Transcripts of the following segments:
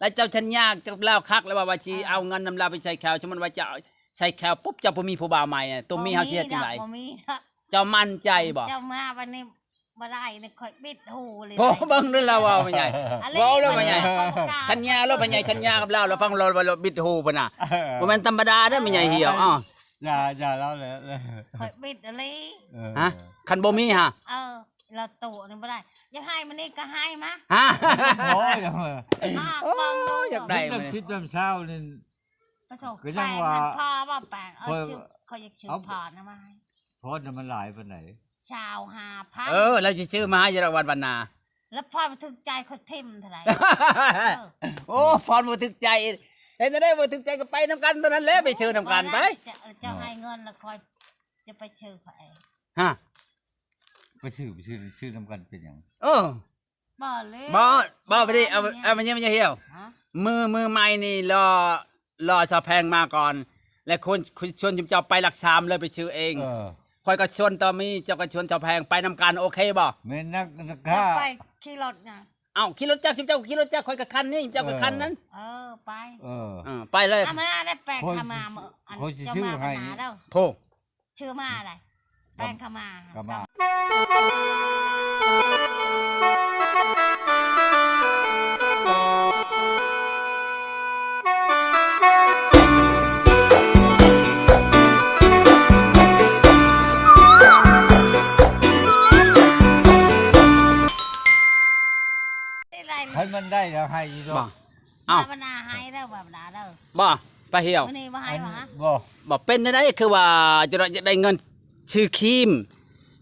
ລະເຈົ້າສັນຍາກັບລາວຄັກແລ້ວວ່າ ວ່າຊິເອົາເງິນນຳລາວໄປໃສ່ແຂ້ວ. ສົມມຸດວ່າເຈົ້າໃສ່ແຂ້ວປຸບ ເຈົ້າບໍ່ມີຜູ້ບ່າວໃໝ່ ຕົວເມຍເຮົາຊິເຮັດຈັ່ງໃດ? ເຈົ້າໝັ້ນໃຈບໍ່? ເຈົ້າມາບັດນີ້ບໍ່ໄດ້ນີ້ ຂ້ອຍບິດຫູເລີຍ. ໂອ້ ເບິ່ງເດີລາວເວົ້າ ແມ່ໃຫຍ່ ເວົ້າແລ້ວແມ່ໃຫຍ່ ສັນຍາແລ້ວແມ່ໃຫຍ່ ສັນຍາກັບລາວ ລາວຟັງລາວວ່າບິດຫູພຸ້ນນະ. ບໍ່ແມ່ນທຳມະດາເດີແມ່ໃຫຍ່ຫ່ຽວ. ອ້າ ຢ່າ ຢ່າລາວແຫຼະ ຂ້ອຍບິດອີ່ຫຼີ. ຮະ ຄັນບໍ່ມີຫະ ເອີ ລາວໂຕນີ້ບໍ່ໄດ້ ຢາກໃຫ້ມານີ້ກໍໃຫ້ມາ. ຮະ ໂອ້ຍ ຢາກໄດ້ ສິບນຳຊາວນີ້ ປະໂທ ກໍຍັງວ່າ ພໍ່ບໍ່ແປງ ເອີ ຂ້ອຍຢາກຊື້ພອນນະມາໃຫ້. ພອນນະມັນຫຼາຍປານໃດ? ຊາວຫ້າພັນ. ເອີ ລາວຊິຊື້ມາໃຫ້ຢູ່ດອກວັນ ວັນໜ້າ. ລະພອນບໍ່ຖືກໃຈຂ້ອຍຖິ້ມເທົ່າໃດ? ໂອ້ ພອນບໍ່ຖືກໃຈ ເຮັດແນວໃດບໍ່ຖືກໃຈກໍໄປນຳກັນເທົ່ານັ້ນແຫຼະ ໄປຊື້ນຳກັນໄປ. ເຈົ້າ ເຈົ້າໃຫ້ເງິນລະຂ້ອຍຈະໄປຊື້ຂ້ອຍເອງ. ຮະ ໄປຊື້ ໄປຊື້ ຊື້ນຳກັນເປັນຫຍັງ? ເອີ ບໍ່ເລີຍ ບໍ່ ບໍ່ໄປເດ້ ເອົາ ເອົາມາເຍ ມາເຍຫ່ຽວ. ມື້ ມື້ໃໝ່ນີ້ລໍ ລໍສາວແພງມາກ່ອນ ແລ້ວຄົນ ຄົນຊວນຈຸມເຈົ້າໄປຫຼັກສາມເລີຍ ໄປຊື້ເອງ. ເອີ ຂ້ອຍກໍຊວນຕາມີ ເຈົ້າກໍຊວນສາວແພງໄປນຳກັນ ໂອເຄບໍ່? ແມ່ນນັກ ນັກຂ້າ ໄປຂີ່ລົດຫຍັງ? ເອົ້າ ຂີ່ລົດຈັກ ຊຸມເຈົ້າຂີ່ລົດຈັກ ຂ້ອຍກໍຄັນນີ້ ເຈົ້າກໍຄັນນັ້ນ. ເອີ ໄປ ເອີ ເອີ ໄປເລີຍ. ເອົາມາໄດ້ແປງຂາມາ ອັນ ຂ້ອຍຊິຊື້ໃຫ້. ໂທ ຊື້ມາໄດ້ ແປງຂາມາ ຂາມາ ຄັນມັນໄດ້ແລ້ວໃຫ້ຢູ່ດອກ. ເອົ້າ ບາວະນາໃຫ້ເດີ ບາວະນາເດີ. ບໍ່ ປາຫ່ຽວ ມື້ນີ້ບໍ່ໃຫ້ຫວາ? ບໍ່ ບໍ່ເປັນແນວໃດ ຄືວ່າຈະໄດ້ ຢາກໄດ້ເງິນຊື້ຄຣີມ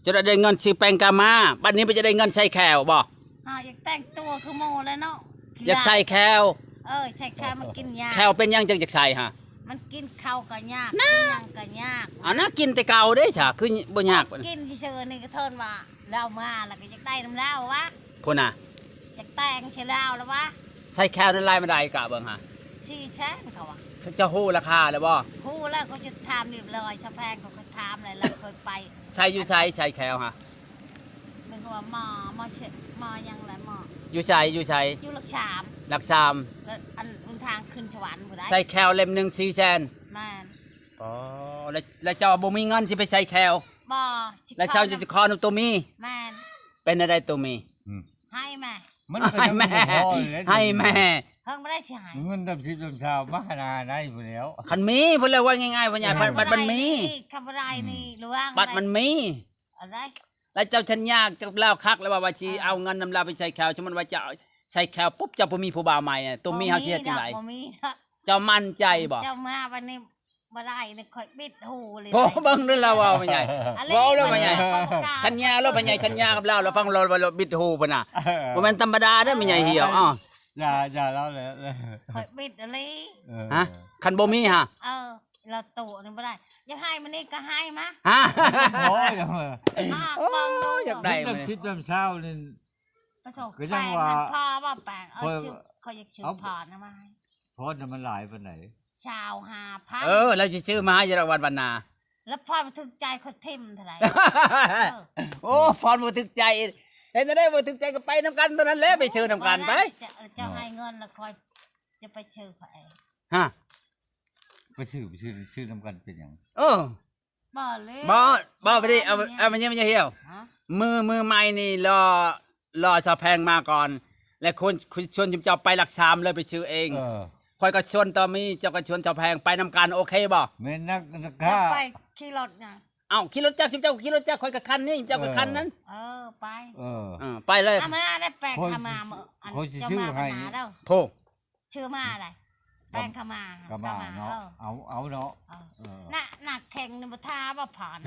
ຈະໄດ້ ໄດ້ເງິນຊື້ແປງກາມາ ບັດນີ້ບໍ່ຈະໄດ້ເງິນໃສ່ແຂ້ວບໍ່? ເຮົາຢາກແຕ່ງຕົວຄືໝູ່ແຫຼະເນາະ ຢາກໃສ່ແຂ້ວ. ເອີ ໃສ່ແຂ້ວມັນກິນຍາກ. ແຂ້ວເປັນຫຍັງຈັ່ງຢາກໃສ່ຫະ? ມັນກິນເຂົ້າກໍຍາກ ກິນຫຍັງກໍຍາກ. ອັນນັ້ນກິນແຕ່ເກົ່າເດ້ຊະ ຄືບໍ່ຍາກ. ກິນຊື່ໆນີ້ກໍເທີນວ່າ ລາວມາແລ້ວກໍຢາກໄດ້ນຳລາວວະ ພຸ້ນນະ ຢາກແຕ່ງໃສ່ລາວແລ້ວວະ. ໃສ່ແຂ້ວນັ້ນຫຼາຍປານໃດ ກະເບິ່ງຫາ? ສີ່ແສນ ເຂົາວ່າ. ເຈົ້າຮູ້ລາຄາແລ້ວບໍ່? ຮູ້ແລ້ວ ເຂົາຈະຖາມຮຽບຮ້ອຍ ສາວແພງ ເຂົາກໍຖາມແລ້ວ ແລ້ວຂ້ອຍໄປ. ໃສ່ຢູ່ໃສ ໃສ່ແຂ້ວຫາ? ແມ່ນວ່າໝໍ ໝໍ ໝໍຫຍັງລະ ໝໍ ຢູ່ໃສ ຢູ່ໃສ? ຢູ່ຫຼັກສາມ ຫຼັກສາມ ແລ້ວອັນຫົນທາງຂຶ້ນສະຫວັນພຸ້ນໃດ໋. ໃສ່ແຂ້ວເຫຼັ້ມໜຶ່ງສີ່ແສນ. ແມ່ນ. ອໍ ແລ້ວ ແລ້ວເຈົ້າບໍ່ມີເງິນຊິໄປໃສ່ແຂ້ວ? ບໍ່ ແລ້ວເຈົ້າຈະຂໍນຳໂຕມີ? ແມ່ນ. ເປັນແນວໃດໂຕມີ? ອືມ ໃຫ້ແມ່ ມັນກໍຍັງບໍ່ພໍເລີຍ ໃຫ້ແມ່ ເພິ່ນບໍ່ໄດ້ຊິໃຫ້ ເງິນຕຳສິບຕຳຊາວມາຫານາໄດ້ພຸ້ນແລ້ວ. ຄັນມີພຸ້ນແລ້ວ ເວົ້າງ່າຍໆ ພໍ່ໃຫຍ່ ບັດ ບັດມັນມີ ຄັນບໍ່ໄດ້ນີ້ລະວັງ ບັດມັນມີ ອັນໃດ. ແລ້ວເຈົ້າສັນຍາກັບລາວຄັກແລ້ວວ່າ ວ່າຊິເອົາເງິນນຳລາວໄປໃສ່ແຂ້ວ ສົມມຸດວ່າເຈົ້າໃສ່ແຂ້ວປຸບ ເຈົ້າບໍ່ມີຜູ້ບ່າວໃໝ່ ໂຕເມຍເຮົາຊິເຮັດຈັ່ງໃດ? ບໍ່ມີດອກ ບໍ່ມີດອກ. ເຈົ້າໝັ້ນໃຈບໍ່? ເຈົ້າມາບັດນີ້ ບໍ່ໄດ້ນີ້ ຂ້ອຍບິດຫູເລີຍ. ໂອ້ ເບິ່ງເດີລາວເວົ້າ ແມ່ໃຫຍ່ ເວົ້າແລ້ວແມ່ໃຫຍ່ ສັນຍາແລ້ວແມ່ໃຫຍ່ ສັນຍາກັບລາວ ລາວຟັງລາວວ່າບິດຫູພຸ້ນນະ. ບໍ່ແມ່ນທຳມະດາເດີແມ່ໃຫຍ່ຫ່ຽວ. ເອົ້າ ຢ່າ ຢ່າລາວແຫຼະ ຂ້ອຍບິດອີ່ຫຼີ. ຮະ ຄັນບໍ່ມີຫະ? ເອີ ລາວໂຕນີ້ບໍ່ໄດ້ຢາກໃຫ້ມານີ້ກໍໃຫ້ມາ. ຮະ ໂອ້ຍ ຢາກໄດ້ ສິບນຳຊາວນີ້ ປະໂທ ກໍຍັງວ່າ ພໍ່ບໍ່ແປງ ເອີ ຂ້ອຍຢາກຊື້ພອນນະມາໃຫ້. ພອນນະມັນຫຼາຍປານໃດ? ຊາວຫ້າພັນ. ເອີ ລາວຊິຊື້ມາໃຫ້ຢູ່ດອກວັນ ວັນໜ້າ. ລະພອນບໍ່ຖືກໃຈຂ້ອຍຖິ້ມເທົ່າໃດ? ໂອ້ ພອນບໍ່ຖືກໃຈ ເຮັດແນວໃດບໍ່ຖືກໃຈກໍໄປນຳກັນເທົ່ານັ້ນແຫຼະ ໄປຊື້ນຳກັນໄປ. ເຈົ້າ ເຈົ້າໃຫ້ເງິນລະຂ້ອຍຈະໄປຊື້ຂ້ອຍເອງ. ຮະ ໄປຊື້ ໄປຊື້ ຊື້ນຳກັນເປັນຫຍັງ? ເອີ ບໍ່ເລີຍ ບໍ່ ບໍ່ໄປເດ້ ເອົາ ເອົາມາເຍ ມາເຍຫ່ຽວ. ມື້ ມື້ໃໝ່ນີ້ລໍ ລໍສາວແພງມາກ່ອນ ແລ້ວຄົນ ຄົນຊວນຈຸມເຈົ້າໄປຫຼັກສາມເລີຍ ໄປຊື້ເອງ. ເອີ ຂ້ອຍກໍຊວນຕາມີ ເຈົ້າກໍຊວນສາວແພງໄປນຳກັນ ໂອເຄບໍ່? ແມ່ນນັກ ນັກຂ້າ ໄປຂີ່ລົດຫຍັງ? ເອົ້າ ຂີ່ລົດຈັກ ຊຸມເຈົ້າຂີ່ລົດຈັກ ຂ້ອຍກໍຄັນນີ້ ເຈົ້າກໍຄັນນັ້ນ. ເອີ ໄປ ເອີ ເອີ ໄປເລີຍ. ເອົາມາໄດ້ແປງຂາມາ ອັນ ຂ້ອຍຊິຊື້ໃຫ້ເດີ. ໂທ ຊື້ມາໄດ້ ແປງຂາມາ ຂາມາເນາະ. ເອີ ເອົາ ເອົາເນາະ. ເອີ ເອີ ໜ້າ ໜ້າແຂງນີ້ບໍ່ທາບໍ່ຜ່ານ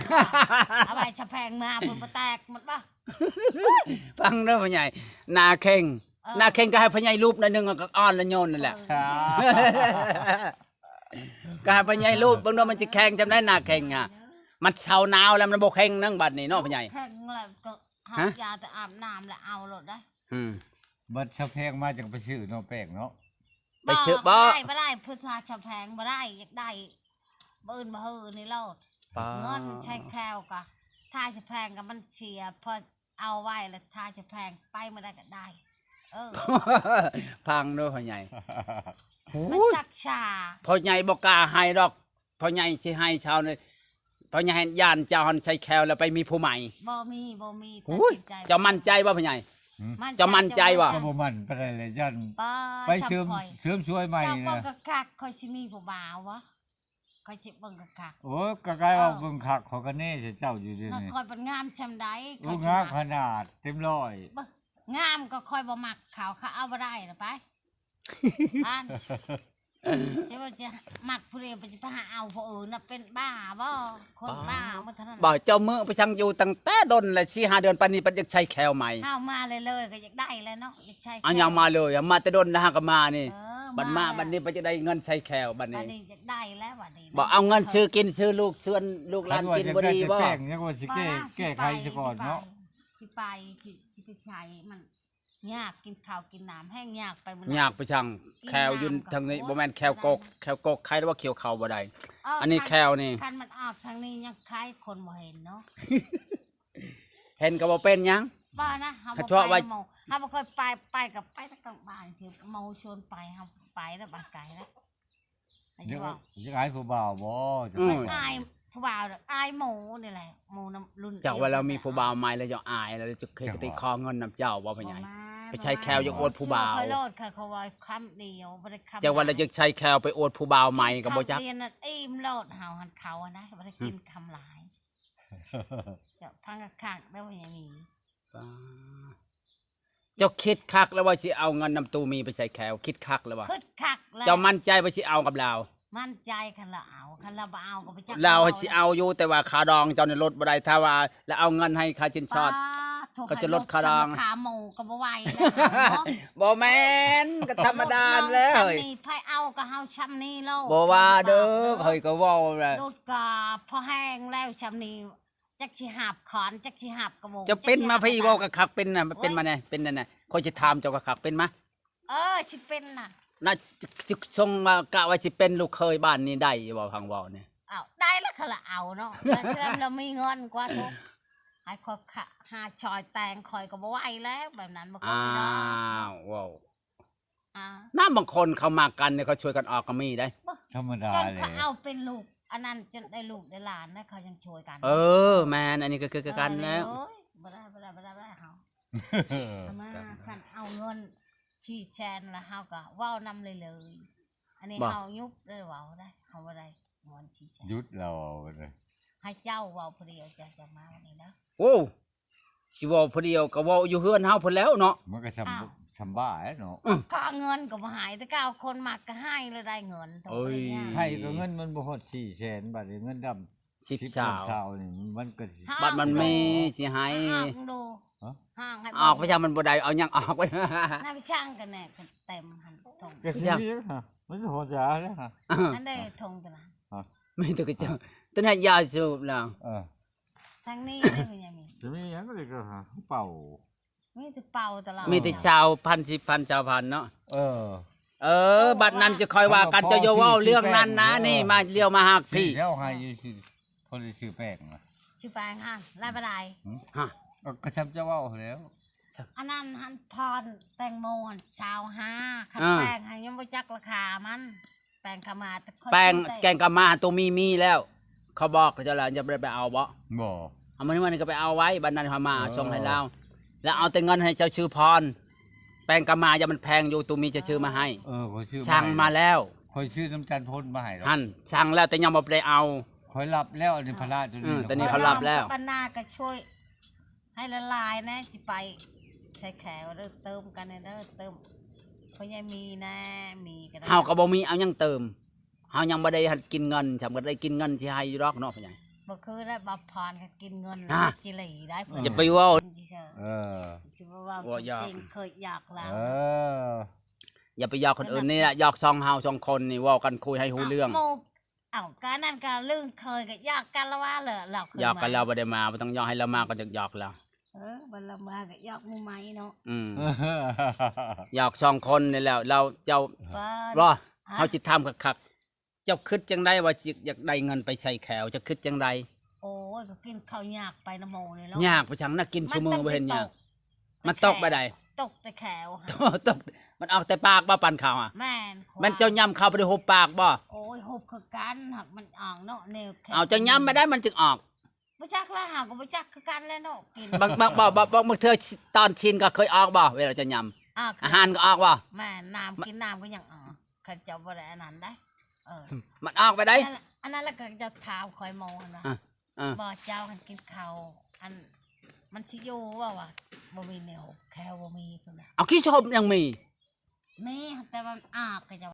ເອົາໄວ້ສາວແພງມາພຸ້ນບໍ່ແຕກໝົດບໍ່? ຟັງເດີພໍ່ໃຫຍ່ ໜ້າແຂງ ເອີ ໜ້າແຂງກໍໃຫ້ພໍ່ໃຫຍ່ລູບໜ້ອຍໜຶ່ງ ກໍອ່ອນລະໂຍນນັ້ນແຫຼະ. ເອີ ກໍໃຫ້ພໍ່ໃຫຍ່ລູບເບິ່ງດູ ມັນຊິແຂງຈຳໄດ້ ໜ້າແຂງຫະ. ມັນເຊົາໜາວແລ້ວ ມັນບໍ່ແຂງນຳບັດນີ້ເນາະພໍ່ໃຫຍ່. ແຂງແລ້ວກໍ ຮະ ຢາແຕ່ອາບນ້ຳແລ້ວເອົາໂລດໄດ໋. ອືມ ບັດສາວແພງມາຈັ່ງໄປຊື້ເນາະ ແປ້ງເນາະ. ໄປຊື້ບໍ່? ບໍ່ໄດ້ ບໍ່ໄດ້ ຜູ້ຊາຍສາວແພງບໍ່ໄດ້ ຢາກໄດ້ ບືນບໍ່ເຮີນີ້ໂລດ. ປາ ເງິນໃຊ້ແຄວກະ ຖ້າສາວແພງກະມັນເສຍ ພໍເອົາໄວ້ລະ ຖ້າສາວແພງໄປມື້ໃດກະໄດ້. ເອີ ຟັງເດີພໍ່ໃຫຍ່. ໂອ້ຍ ມັນຊັກຊ້າ. ພໍ່ໃຫຍ່ບໍ່ກ້າໃຫ້ດອກ. ພໍ່ໃຫຍ່ຊິໃຫ້ຊາວນີ້ ພໍ່ໃຫຍ່ຢ້ານເຈົ້າຫັ້ນໃສ່ແຂ້ວແລ້ວໄປມີຜູ້ໃໝ່. ບໍ່ມີ ບໍ່ມີ. ໂອ້ຍ ຕັດສິນໃຈ. ເຈົ້າໝັ້ນໃຈບໍ່ພໍ່ໃຫຍ່? ໝັ້ນໃຈ. ເຈົ້າໝັ້ນໃຈບໍ່? ເຈົ້າໝັ້ນປານໃດແຫຼະ ຢ້ານໄປເສີມ ເສີມສວຍໃໝ່. ເຈົ້າເບິ່ງຄັກໆ ຂ້ອຍຊິມີຜູ້ບ່າວບໍ່? ຂ້ອຍຊິເບິ່ງຄັກໆ. ໂອ້ຍ ກະກາຍວ່າເບິ່ງຄັກ ຂ້ອຍກະແນ່ໃສ່ເຈົ້າຢູ່ເດນີ້. ຂ້ອຍເປັນງາມຊ່ຳໃດ? ໂອ້ຍ ງາມຂະໜາດ ເຕັມຮ້ອຍ. ງາມກໍຂ້ອຍບໍ່ມັກເຂົາ ເຂົາເອົາບໍ່ໄດ້ລະໄປ. ທ່ານ ຈະວ່າຈະມັກຜູ້ດຽວ ຈະໄປຫາເອົາຜູ້ອື່ນນະ ເປັນບ້າບໍ່? ຄົນບ້າໝົດເທົ່ານັ້ນ. ບໍ່ ເຈົ້າເມືອໄປສັງຢູ່ຕັ້ງແຕ່ດົນແລ້ວ ສີ່ຫ້າເດືອນ ປານນີ້ປະຢາກໃສ່ແຂ້ວໃໝ່. ເຮົາມາເລີຍໆ ກໍຢາກໄດ້ແລ້ວເນາະ ຢາກໃສ່. ອັນຫຍັງມາເລີຍ? ມາແຕ່ດົນແລ້ວຫາກໍມານີ້. ເອີ ບັດມາ ມາ ບັດນີ້ປະຢາກໄດ້ເງິນໃສ່ແຂ້ວບັດນີ້. ບັດນີ້ຢາກໄດ້ແລ້ວບັດນີ້. ບໍ່ເອົາເງິນຊື້ກິນ ຊື້ລູກຊວນລູກຫຼານກິນບໍ່ດີບໍ່? ຍັງວ່າຊິແກ້ ຍັງວ່າຊິແກ້ ແກ້ໄຂຊະກ່ອນເນາະ. ຊິໄປ ຊິ ຊິໄປໃຊ້ ມັນຍາກ ກິນເຂົ້າກິນນ້ຳແຮງຍາກໄປໝົດ. ຍາກໄປຊັງ. ແຂ້ວຢູ່ທາງນີ້ບໍ່ແມ່ນແຂ້ວກົກ ແຂ້ວກົກໄຄແລ້ວວ່າກ່ຽວເຂົ້າບໍ່ໄດ້. ອັນນີ້ແຂ້ວນີ້ ຄັນມັນອອກທາງນີ້ຍັງໄຄ ຄົນບໍ່ເຫັນເນາະ. ເຫັນກໍບໍ່ເປັນຫຍັງ. ບໍ່ນະ ເຮົາບໍ່ໄປ ເຮົາບໍ່ເຄີຍໄປ ໄປກໍໄປແຕ່ກາງບ້ານ ຊິໝູ່ຊວນໄປ ເຮົາໄປແລ້ວບາດໄກແລ້ວ. ຢາກ ຢາກອາຍຜູ້ບ່າວບໍ່? ອືມ ອາຍຜູ້ບ່າວ ອາຍໝູ່ນີ້ແຫຼະ ໝູ່ນຳລຸ້ນ. ຈັກວ່າລາວມີຜູ້ບ່າວໃໝ່ແລ້ວຈະອາຍ ແລ້ວຈະເຮັດຕິຂໍເງິນນຳເຈົ້າບໍ່ພໍ່ໃຫຍ່? ໄປໃຊ້ແຂ້ວຢາກອວດຜູ້ບ່າວ. ຂ້ອຍໂລດ ຂ້ອຍ ຂ້ອຍເວົ້າຄຳດຽວ ບໍ່ໄດ້ຄຳ. ຈັກວ່າລາວຈະໃຊ້ແຂ້ວໄປອວດຜູ້ບ່າວໃໝ່ກໍບໍ່ຈັກ. ກິນເຂົ້າດຽວນັ້ນອີ່ມໂລດ ເຮົາຫັ້ນ ເຂົາຫັ້ນນະ ບໍ່ໄດ້ກິນຄຳຫຼາຍ. ເຈົ້າຟັງຄັກໆເດີ ບໍ່ໃຫ້ມີ. ປ້າ ເຈົ້າຄິດຄັກແລ້ວວ່າຊິເອົາເງິນນຳຕູ້ມີໄປໃສ່ແຂ້ວ? ຄິດຄັກແລ້ວບໍ່? ຄິດຄັກແລ້ວ. ເຈົ້າໝັ້ນໃຈວ່າຊິເອົາກັບລາວ? ໝັ້ນໃຈ ຄັນລາວເອົາ ຄັນລາວບໍ່ເອົາກໍບໍ່ຈັກ. ລາວຊິເອົາຢູ່ ແຕ່ວ່າຄ່າດອງເຈົ້ານີ້ລົດບໍ່ໄດ້. ຖ້າວ່າລາວເອົາເງິນໃຫ້ຄ່າສິນສອດ ປ້າໂທ້ ກໍຈະລົດຄ່າດອງ. ຄ່າໝູ່ກໍບໍ່ໄຫວແລ້ວເນາະ. ບໍ່ແມ່ນ ກໍທຳມະດາແລ້ວ. ຊ່ຳນີ້ ໃຜເອົາກໍເຮົາຊ່ຳນີ້ໂລດ. ບໍ່ວ່າເດີ ຂ້ອຍກໍເວົ້າແຫຼະ. ລົດກໍພໍແຮງແລ້ວຊ່ຳນີ້. ຈັກຊິຫາບຂອນ ຈັກຊິຫາບກະໂບງ. ເຈົ້າເປັນມາພີ້ ເວົ້າຄັກໆ ເປັນນະ ເປັນມາແດ່ ເປັນນັ້ນນະ. ຂ້ອຍຊິຖາມເຈົ້າຄັກໆ ເປັນມາ. ເອີ ຊິເປັນນະ ນະ ຈະສົ່ງມາ ກະວ່າຊິເປັນລູກເຂີຍບ້ານນີ້ໄດ້ຢູ່ບໍ່? ຟັງເວົ້ານີ້. ເອົາ ໄດ້ລະ ຄັນລາເອົາເນາະ ລາຊິລາມີເງິນກວ່າໂຕ. ໃຫ້ຂ້ອຍຫາຊ່ອຍແຕ່ງ ຂ້ອຍກໍບໍ່ໄຫວແລ້ວ ແບບນັ້ນບໍ່ຄ່ອຍເນາະ. ອ້າວ ເວົ້າ ນະ ບາງຄົນເຂົາມັກກັນນີ້ ເຂົາຊ່ວຍກັນອອກກໍມີເດ້. ທຳມະດາ ຈົນເຂົາເອົາເປັນລູກອັນນັ້ນ ຈົນໄດ້ລູກໄດ້ຫຼານນະ ເຂົາຍັງຊ່ວຍກັນ. ເອີ ແມ່ນ ອັນນີ້ກໍຄືກັນແລ້ວ. ບໍ່ໄດ້ ບໍ່ໄດ້ ບໍ່ໄດ້ ບໍ່ໄດ້ ເຮົາ ມາຄັນເອົາເງິນສີ່ແສນລະ ເຮົາກໍເວົ້ານຳເລີຍໆ. ອັນນີ້ເຮົາຍຸບໄດ້ເວົ້າໄດ້ ເຮົາບໍ່ໄດ້ເງິນສີ່ແສນ. ຢຸດລາວເອົາໄປເລີຍ ໃຫ້ເຈົ້າເວົ້າຜູ້ດຽວ ເຈົ້າຈະມາວັນນີ້ເດີ. ໂອ້ ຊິເວົ້າຜູ້ດຽວກໍເວົ້າຢູ່ເຮືອນເຮົາພຸ້ນແລ້ວເນາະ. ມັນກໍຊ່ຳ ຊ່ຳບ້າແຫຼະເນາະ. ຄ່າເງິນກໍບໍ່ໃຫ້ ແຕ່ເກົ່າຄົນມັກກໍໃຫ້ແລ້ວໄດ້ເງິນ. ໂອ້ຍ ໃຫ້ກໍເງິນມັນບໍ່ຮອດສີ່ແສນ ບາດນີ້ເງິນດຳສິບ ຊາວນີ້ມັນກໍຊິ ບັດມັນມີຊິໃຫ້. ຫາອອກໄປຊ່າງ ມັນບໍ່ໄດ້ເອົາຫຍັງອອກໄປ. ນາໄປຊ່າງກັນແນ່ ເຕັມຫັ້ນຖົງ ກໍຊິມີຫາ ມັນຊິພໍຈາແລ້ວຫາ. ອັນໃດຖົງຕົວນັ້ນ ມີແຕ່ກະເຈົ້າ ຕົວນັ້ນຢາສູບແລ້ວ. ເອີ ທາງນີ້ໄດ້ມີຫຍັງ ຊິມີຫຍັງກໍໄດ້ກໍຫາເປົ່າ ມີແຕ່ເປົ່າຕະຫຼອດ ມີແຕ່ຊາວພັນ ສິບພັນ ຊາວພັນເນາະ. ເອີ ເອີ ບັດນັ້ນຈະຄ່ອຍວ່າກັນ ເຈົ້າຢ່າເວົ້າເລື່ອງນັ້ນນະ. ນີ້ມາລ້ຽວມາຫາກພີ້ ເຈົ້າໃຫ້ຢູ່ ພໍໄດ້ຊື້ແປ້ງນະ ຊື້ແປ້ງຫັ້ນຫຼາຍປານໃດ? ຮະ ກໍຊ່ຳເຈົ້າເວົ້າຫັ້ນແຫຼ້ວ. ອັນນັ້ນຫັ້ນ ພອນແຕງໂມຫັ້ນ ຊາວຫ້າ ຄັນແປ້ງຫັ້ນຍັງບໍ່ຈັກລາຄາມັນ. ແປ້ງກາມາ ແປ້ງ ແກງກາມາ ໂຕມີມີແລ້ວ ເຂົາບອກເຈົ້າແລ້ວ ເຈົ້າບໍ່ໄດ້ໄປເອົາບໍ່? ບໍ່ ເອົາມື້ນີ້ ມື້ນີ້ກໍໄປເອົາໄວ້ ບັດນັ້ນເຮົາມາ ເອີ ສົ່ງໃຫ້ລາວ ແລ້ວເອົາແຕ່ເງິນໃຫ້ເຈົ້າຊື້ພອນ. ແປ້ງກາມາ ຢ່າມັນແພງຢູ່ ໂຕມີຈະຊື້ມາໃຫ້. ເອີ ຂ້ອຍຊື້ ສັ່ງມາແລ້ວ ຂ້ອຍຊື້ນຳຈັນພົນມາໃຫ້. ຫັ້ນ ສັ່ງແລ້ວ ແຕ່ຍັງບໍ່ໄດ້ເອົາ. ຂ້ອຍຮັບແລ້ວ ອັນນີ້ພາລະໂຕນີ້ ໂຕນີ້ເຂົາຮັບແລ້ວ. ບັນນາກໍຊ່ວຍ ໃຫ້ຫຼາຍໆແນ່ ຊິໄປໃສ່ແຂ້ວເດີ ເຕີມກັນແນ່ເດີ ເຕີມພໍ່ໃຫຍ່ມີແນ່ ມີກໍໄດ້. ເຮົາກໍບໍ່ມີ ເອົາຫຍັງເຕີມ? ເຮົາຍັງບໍ່ໄດ້ຫັດກິນເງິນ ຊ່ຳກໍໄດ້ກິນເງິນຊິໃຫ້ຢູ່ດອກເນາະ ພໍ່ໃຫຍ່. ບໍ່ຄືແລ້ວ ບາບພອນກໍກິນເງິນ ກິເລໄດ້. ຢ່າໄປເວົ້າ ເອີ ຊິບໍ່ເວົ້າ ເວົ້າຢອກ ເຄີຍຢອກລາວ. ເອີ ຢ່າໄປຢອກຄົນອື່ນ ນີ້ລະຢອກຊ່ອງເຮົາສອງຄົນນີ້ ເວົ້າກັນຄຸຍໃຫ້ຮູ້ເລື່ອງ. ເອົ້າ ກໍອັນນັ້ນກໍລຶ້ງເຄີຍກໍຢອກກັນລະວ່າ ເລີຍລາວເຄີຍຢອກກັນ ມາ ລາວບໍ່ໄດ້ມາ ບໍ່ຕ້ອງຢອກ ໃຫ້ລາວມາກໍຢອກລາວ. ເອີ ບັດລາວມາກໍຢອກໝູ່ໃໝ່ເນາະ. ອືມ ຢອກສອງຄົນນີ້ແຫຼະ ລາວ ເຈົ້າ ບໍ່ ເຮົາຊິຖາມຄັກໆ ເຈົ້າຄິດຈັ່ງໃດວ່າຊິຢາກໄດ້ເງິນໄປໃສ່ແຂ້ວ ເຈົ້າຄິດຈັ່ງໃດ? ໂອ້ຍ ກໍກິນເຂົ້າຍາກໄປນຳໝູ່ນີ້ເນາະ. ຍາກໄປຈັ່ງນະ ກິນຊຸມື້ບໍ່ເຫັນຍາກ. ມັນຕົກບາດໃດ? ຕົກແຕ່ແຂ້ວ ຕົກ ມັນອອກແຕ່ປາກບໍ່ ປັນເຂົ້າອະ? ແມ່ນ ແມ່ນເຈົ້າຫຍ້ຳເຂົ້າບໍ່ໄດ້ຫຸບປາກບໍ່? ໂອ້ຍ ຫຸບຄືກັນ ຫາກມັນອອກເນາະ ແນວແຂ້ວ ເອົາ ເຈົ້າຫຍ້ຳມາໄດ້ມັນຈຶ່ງອອກ. ບໍ່ຈັກລະ ຫາກກໍບໍ່ຈັກຄືກັນແຫຼະເນາະ ກິນ ບາງ ບາງ ບໍ່ ບໍ່ ບາງ ບາງເທື່ອຕອນຊິນກໍເຄີຍອອກບໍ່ ເວລາເຈົ້າຫຍ້ຳ? ອາ ອາຫານກໍອອກບໍ່? ແມ່ນ ນ້ຳ ມ- ກິນນ້ຳກໍຍັງອອກ ຄັນເຈົ້າບໍ່ໄດ້ອັນນັ້ນໄດ໋. ເອີ ມັນອອກໄປໄດ໋ ອັນນັ້ນລະ ອັນນັ້ນລະກໍຈະຖາມຂ້ອຍໝໍຫັ້ນວ່າ ອາ ອາ ບໍ່ ເຈົ້າຫັ້ນກິນເຂົ້າ ອັນ ມັນຊິຢູ່ບໍ່ວະ? ບໍ່ມີແນວແຂ້ວ ບໍ່ມີ ເພິ່ນວ່າ ເອົາ ຂີ້ສົບຍັງມີ? ມີ ແຕ່ວ່າມັນອອກ ເຂົາເຈົ້າ